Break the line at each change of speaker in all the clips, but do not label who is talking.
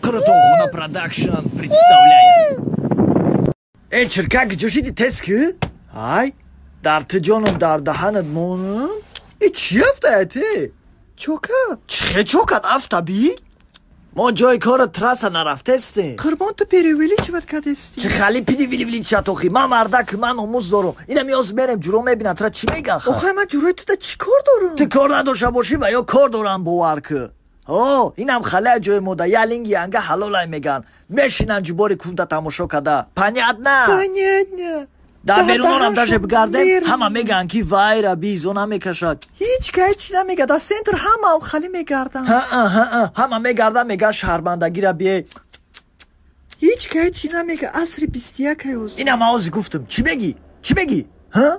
Қуртоғона Продакшн представляет. Эй, чирка, куҷо шиди, тез ки? Ай, дар ту ҷонум, дар даҳанат монам. Э, чӣ афтаят, э?
Чокат.
Чихе чокат афтаби? Мо ҷои кора трасса нарафтестем.
Қурбон, ту преувеличивать кадести.
Чӣ хали преувеличивать охи? Ман мардак, ман номус дорум. Инам ёз мерем, ҷуро мебинам, тура чӣ меган?
Охай, ман ҷурои туда чӣ кор дорам?
Ту кор надошта бошӣ, ва ё кор дорам, бовар кӣ. О, инам халая ҷои мода, ялинги янга ҳалолай меган. Мешинан ҷубори кунта тамошо када. Понятно?
Понятно.
Дар берунонам даже бигардем, ҳама мегӯянд, ки вайра бизо намекашад.
Ҳеҷ ка ҳеҷ намега, дар центр ҳамаам хали мегарданд.
Ҳама мегарданд, мегӯянд, шаҳрбандагира бие.
Ҳеҷ ка ҳеҷ намега, асри 21-ай оз.
Инам ози гуфтам. Чӣ мегӣ? Чӣ мегӣ? Ҳа?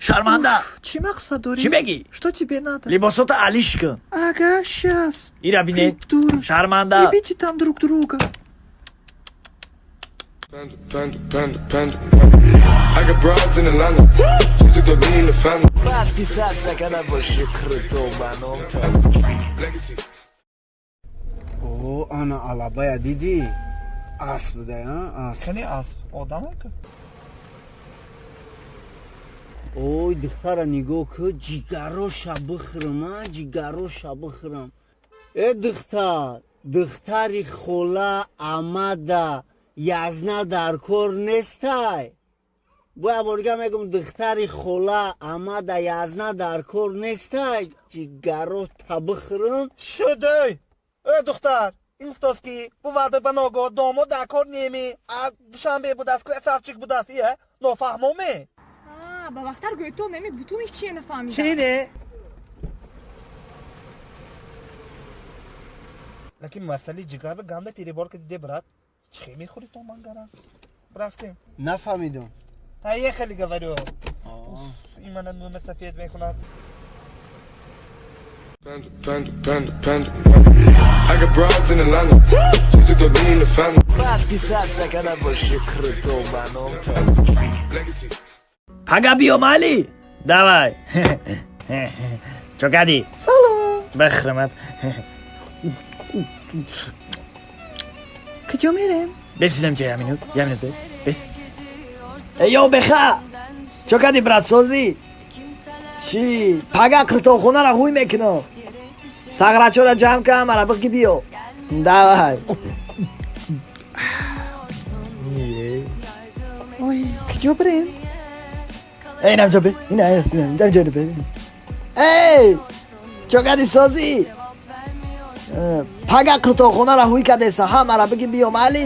Шарманда.
Чӣ мақсад дорӣ?
Чӣ мегӣ?
Что тебе надо?
Либосота алиш кун.
Ага, щас.
Ира бине.
Придурок.
Шарманда.
Ебите там друг друга.
Panda, panda, panda, panda. I got broads in Atlanta. Just to the lean, the family.
Подписаться када боши круто ба номта.
Legacies.
О, ана алабая дидӣ? Асп буда, асп.
Кани асп? Одаме ку?
Ой, духтара нигоҳ ку, ҷигароша бихӯрам, а, ҷигароша бихӯрам. Э, духтар, духтари хола амада язна дар кор нестай. Боя борига мегум, духтари хола амада язна дар кор нестай, ҷигарота бихӯрам.
Шудой! Э, духтар, ин гуфтааст, ки буварда ба ногоҳ домод дар кор неми, а Душанбе будааст ку, красавчик будааст, ия нофаҳмоме.
Ба вақтар гӯйтон неми, бутун ҳеч чие нафаҳмидам.
Чӣ не? Лекин масъалаи ҷигарро ганда перебор кардиде, брат. Чӣ мехӯри то мангарам? Рафтем.
Нафаҳмидам.
Поехали, говорю. Ин мана нуна сафед мекунад.
Panda, panda, panda, panda. I got broads in Atlanta. Just to the lean, the family.
Подписаться када боши круто ба номта.
Legacies.
Пага биё, майли? Давай. Чокади?
Салом.
Бихӯрамат.
Куҷо мерем?
Бесидам ча, я минут, я минут, бес. Эй, ё беха! Чокади, брат, созӣ? Чӣ? Пага қуртоқхонаро ҳуй мекунам. Сағрачора ҷамъ кан, мара биқи биё. Давай. Не.
Ой, куҷо бирем?
Эй, инам ҷо бе. Ина, ина, ҷо бе. Эй! Чокади, созӣ? Пага қуртоқхонаро ҳуй кадеса, ҳамара биги биё, майли?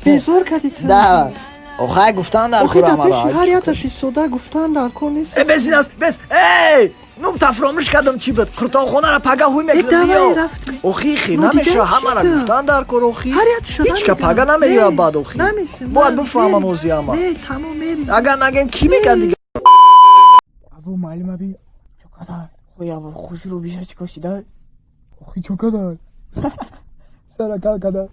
Безор кардӣ ту.
Да. Охай, гуфтан дар
Охи, дар
кор
пеши
амара.
ҳар якташ истода гуфтан дар кор нест.
Э, бес, инас, бес. Эй! Нум тафромӯш кардам, чӣ буд? Қуртоқхонаро пага ҳуй
Э,
мекунам,
давай,
биё.
рафтем.
Охи, хи,
Нодида
намеша, ҳамара
чида?
гуфтан дар кор, охи.
Ҳар якташа
Ҳеҷ ка пага намеёяд баъд, охи.
Намесем.
Бояд бифаҳмам ози ҳама.
Не, тамом, мерем.
Агар нагем, кӣ мегӯяд дига?
Абу маълим аби, чокадар.
Хоя, хушрӯ биша, чӣ кор шида?
Охи, чокадар. Саракал кадар.